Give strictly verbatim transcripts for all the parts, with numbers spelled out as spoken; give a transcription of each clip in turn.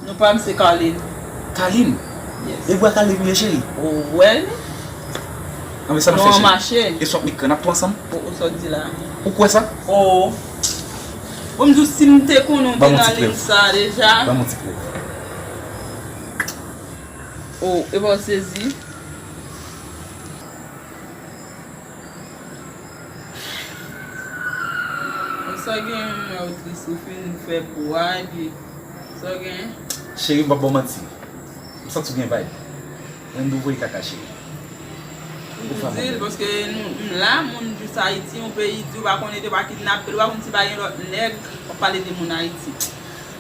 Non pa m se Carline. Carline? Yes. E bwa Carline ou ye, cheri? O, w wè li? Anben sa nou fè, cheri. E sot met kran, n ap tou ansanm? O, o, sa w di la? Ou kwè sa? O. Bon, m di w, si m te konnen w te nan liy sa deja. Ban m yon ti prèv. O, e pa w sezi? Sa gen, mwen, ou tris, ou fin fè pou a, epi sa gen. Cheri, m p ap ba w manti. M santi w gen vibe. Mwen, m voye kaka, cheri. Ou di l, paske nou, m la, moun jis Ayiti, yon peyi di w pa konnen te pa kidnape l, ou pa konn si pa gen lòt nèg, w ap pale de moun Ayiti.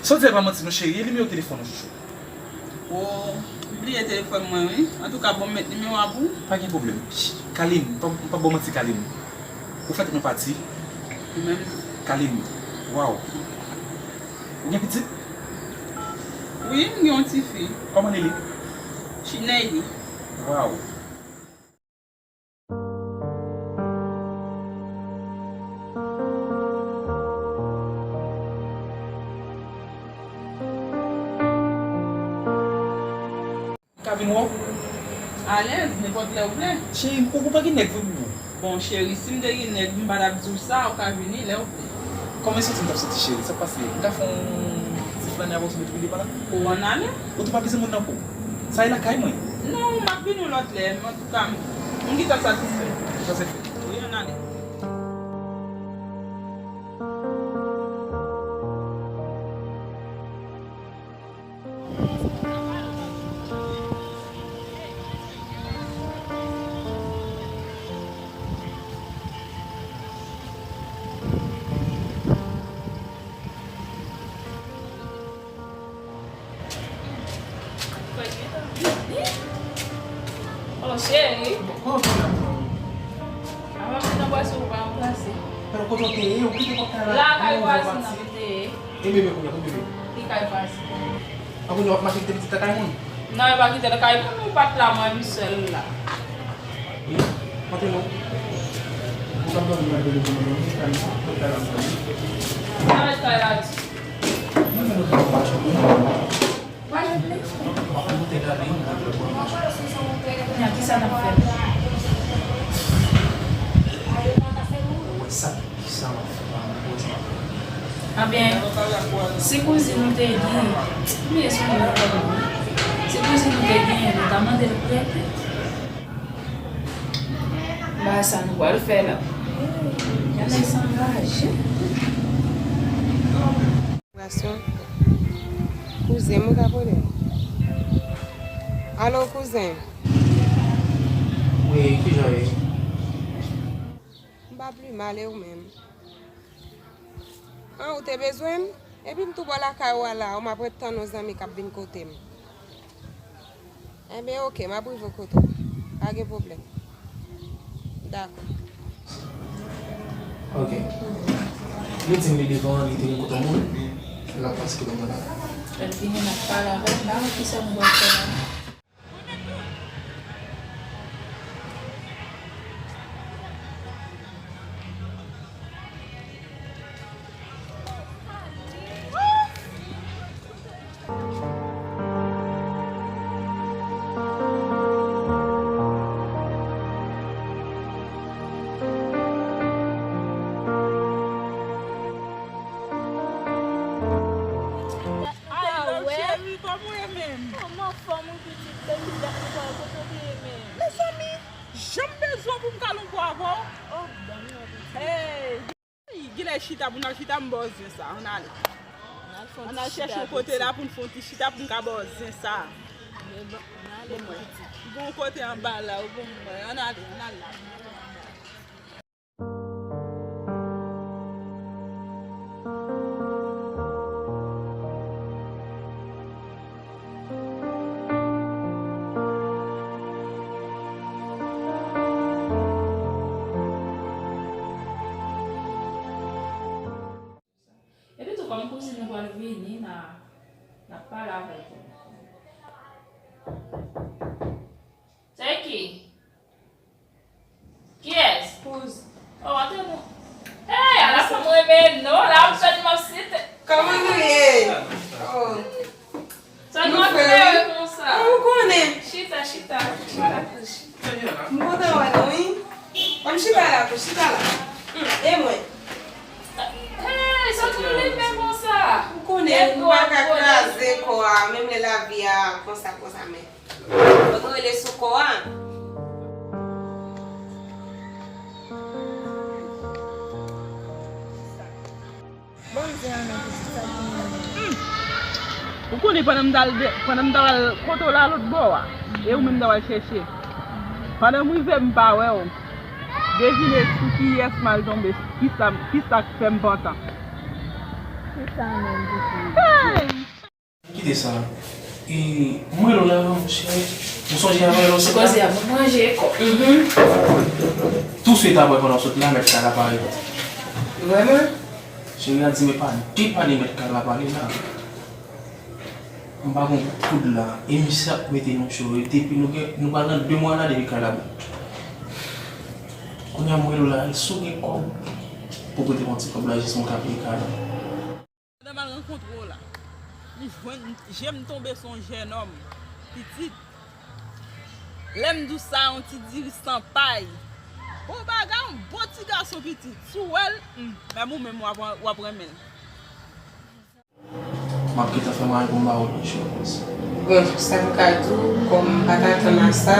Sa w di a pa manti non, cheri, e nimewo telefòn ou, chouchou? O, m bliye telefòn mwen, wi. Antouka, bon, m met nimewo a pou ou. Pa gen pwoblèm. Ch-, Carline, m p ap, m p ap ba w manti, Carline. Ou fè tèt mwen pati. Ou menm tou. Carline, waw. Ou gen pitit? Wi, m gen yon tifi. Kòman li rele? Chineyli. Waw. Ka vin wè w? Alèz, nenpòt lè ou vle. Cheri, ou, ou pa gen nèg vre pou ou? Bon, cheri, si m te gen nèg, m pa t ap di w sa, ou ka vini lè ou vle. Kòman e soti m t ap soti, cheri? Sa k pase? M ka fè yon ti flane avè w sou metwopoli pa la? Ou ann ale? Ou tou pa bezwen moun nan pou? Sa e lakay mwen. Non, m ap vini yon lòt lè, men antouka, m, m gentan satisfè. Sa se fèt. Wi, ann ale. Oh, cheri. Kòman w fè la? Apa m te nan bwase ou pa ranplase. Kote w te ye? Ou kite kòk la? Lakay vwazen nan m te ye. E bebe kounye a, kote bebe? Li kay vwazen. An kounye a w ap mache kite pitit lakay moun? Non, e pa kite lakay moun, ou pa t la, mwen menm sèl la. Wi, montre non. Ou p ap dòmi, m ap dòmi, m ap dòmi, kay sa, kay la, m ap dòmi. Sa ret kay la di. Mwen menm, mwen pa mache, mwen. Wale vle? W ap monte gade, mwen, mwen, mwen mache. Kounya, kisa n ap fè? Wè sa, kisa m ap fè? Anben, si kouzin ou te gen, bliye sou li ankò non. Si kouzin ou te gen, nou ta mande l prete. Ba sa nou pral fè la. Yon nèg sa anraje. Gason, kouzen m ou ka pran l. Alo, kouzen. Wi, kijan w ye? M pa pli mal, e ou menm? An, ou te bezwen m? Epi m tou bò lakay ou a la, ou m ap ret tann yon zanmi k ap vin kote m. Enben, oke, m ap rive kote w. Pa gen pwoblèm. Dakò. Oke. Li di m li devan, li te gen kote yon moun. L ap pase kote moun nan. Lè l vini, n ap pale avè l, m pa wè kisa nou pral fè la. Ah, cheri, kòman w ye menm? Kòman fòm ou pitit, baby, dat nou pa kote w te ye menm? Mezanmi, jan m bezwen w pou m ka lonbo avè w. Oh, ban m yon pitit. Hey! Genlè chita, pou n al chita, m ba w zen sa. Ann ale. Ann al chèche yon kote la pou n fè yon ti chita pou m ka ba w zen sa. Bon, mwen. Gon kote anba la, ou bon mwen. Ann ale, ann al la. Epi tou, kòm kouzin ou pral vini, n a, n ap pale avè l tou. Se ki? Kiyès? Kouz. Oh, antre non. Hey, ala fanm renmen non, la m fè l m ap site. Kòman nou ye? Oh. Depi w ap kraze kò a, menm lè lavi a konsa, konsa, men. Fòk nou rele sou kò a. Ou konnen pandan m t al de-, pandan m t al kote w la lòt bò a, e ou menm m t al chèche. Pandan m rive, m pa wè w. Devine sou kiyès m al tonbe, kisa, kisa k fè m pantan. Kisa menm, pitit? Hey! Kite sa. E, mwen rele w la, monchè. Ou sonje avè lò sot la? Koze a, mwen manje kò. Mhm. Touswit apre pandan w sot la, mèt kay la parèt. Vrèman? Cheri a di, men pa depane mèt kay la pale la. M pa gon koud la. E misye ap mete nou cho. E depi nou gen, nou pral nan de mwa la depi kay la bon. Kounye a mwen rele w la, si w gen kòb, pou prete m yon ti kòb la, jis mwen ka peye kay la. Pandan m al rankontre w la, m jwenn, je m tonbe sou yon jènòm, pitit. Lè m di w sa, yon ti diri san pay. Bon bagay, yon bon ti gason, pitit. Si w wè l, hmm, menm ou menm w ap, w ap renmen l. M ap gentan fè mwayen pou m ba w l, monchè, akoz. Bon, sa m ka di w, kòm m pa t atann a sa,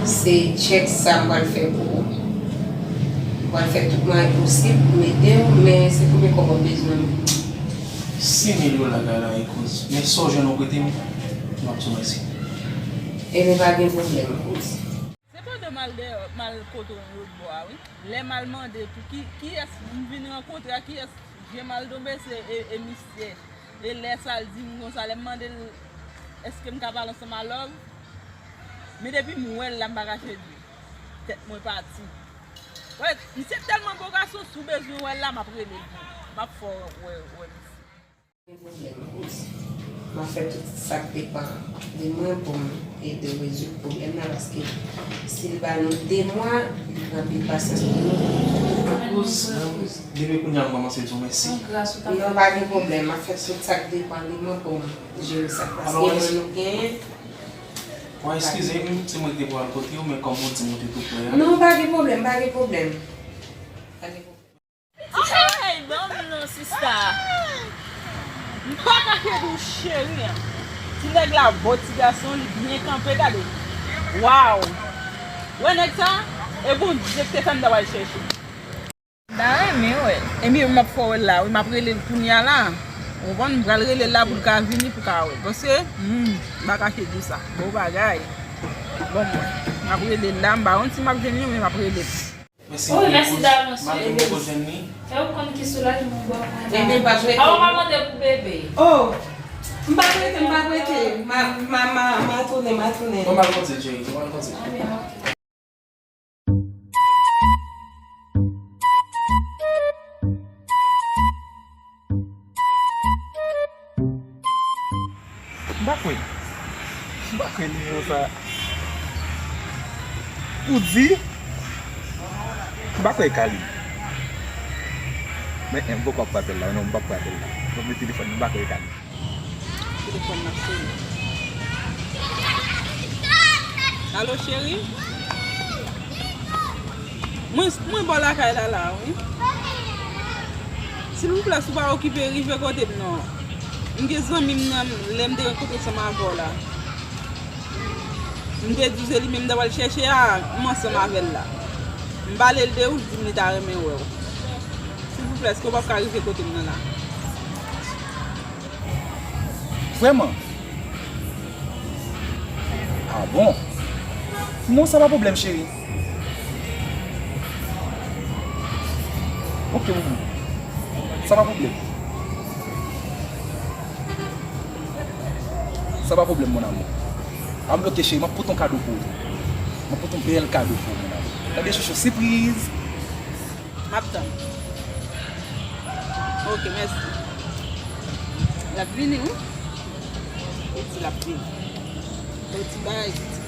se tchèk sa m pral fè pou ou. M pral fè tout mwayen posib pou m ede w, men se konbyen kòb w ap bezwen menm? Senk mil dola kay la, e kouz. Men sa w jwenn ou prete m, m ap di w mèsi. Ebyen, pa gen pwoblèm, kouz. Se pandan m al dèyè, m al kote w lòt bò a, wi. Lè m al mande pou ki, kiyès m vin rankontre a, kiyès je m al tonbe, se e, e misye. E lè sa l di m konsa, lè m mande l, èske m ka pale ansanm a Love? Men depi m wè l la, m pa kache di w. Tèt mwen pati. Wè, misye tèlman bon gason, si w bezwen wè l la, m ap rele l pou ou. M ap fè w wè, wè misye. Gen pwoblèm, kouz. M ap fè tout sa k depann de mwen pou m ede w rezoud pwoblèm nan, paske si l ba nou de mwa, li pran anpil pasyans pou nou. Kouz, depi kounye a m kòmanse di w mèsi. Non, pa gen pwoblèm, m ap fè tout sa k depann de mwen pou m jere sa, paske mwen nou genyen. Bon, eskize m si mwen te pral kote w, men kòm ou di m ou te tou prè a. Non, pa gen pwoblèm, pa gen pwoblèm. Pa gen pwoblèm. Hey, ban m non, sista. M pa ka kite w cheri an. Ti nèg la bo ti gason, li byen kanpe, gade. Waw. Wè nèg sa? E Bondye ki te fè m ta pral chèche. M ta renmen wè l. Ebyen, m ap fè w wè l la, wi, m ap rele l kounye a la. Ou konprann, m pral rele l la pou l ka vini, pou l ka wè l. Paske, hmm, m pa ka kite w di sa. Bon bagay. Bon, mwen, m ap rele l la, m pa konn si m ap jwenn li, men m ap rele l. Mèsi anpil, kouz. Wi, mèsi davans, wi. M ap vin poko jwenn li. E ou konn ki soulajman m ba w konsa. Ebyen, pa swete. Awo, m ap mande pou bebe. Oh, m pa swete, m pa swete. Ma, ma, ma, ma tounen, ma tounen. Bon, m al kontye, cheri, m al kontye. Ebyen, ok. M pa kwè. M pa kwè nimewo sa. Ou di? M pa kwè e ka li. Men, m poko ap pran apèl la, non, m p ap pran apèl la. Mwen met telefòn, m pa kwè e ka li. Telefòn nan sone. Alo, cheri? Mwen, mwen bò lakay la, la, wi. Silvouplè, si w pa okipe, rive kote m non. M gen zanmi m nan, lè m te rankontre ansanm avè w la. M te di w se li menm m ta pral chèche a, m ansanm avè l la. M pale l de ou, l di m li ta renmen wè w. Silvouplè, èske w p ap ka rive kote m nan la? Vrèman? Ah bon? Non, sa pa pwoblèm, cheri. Ok, boubou. Sa pa pwoblèm. Sa pa pwoblèm, mon amour. Ah, ok, cheri, m ap pote yon kado pou ou. M ap pote yon bèl kado pou ou, mon amour. Tande, chouchou, sipriz. M ap tann. Ok, mèsi. L ap vini, wi. Li di l ap vini. Yon ti bagay, ti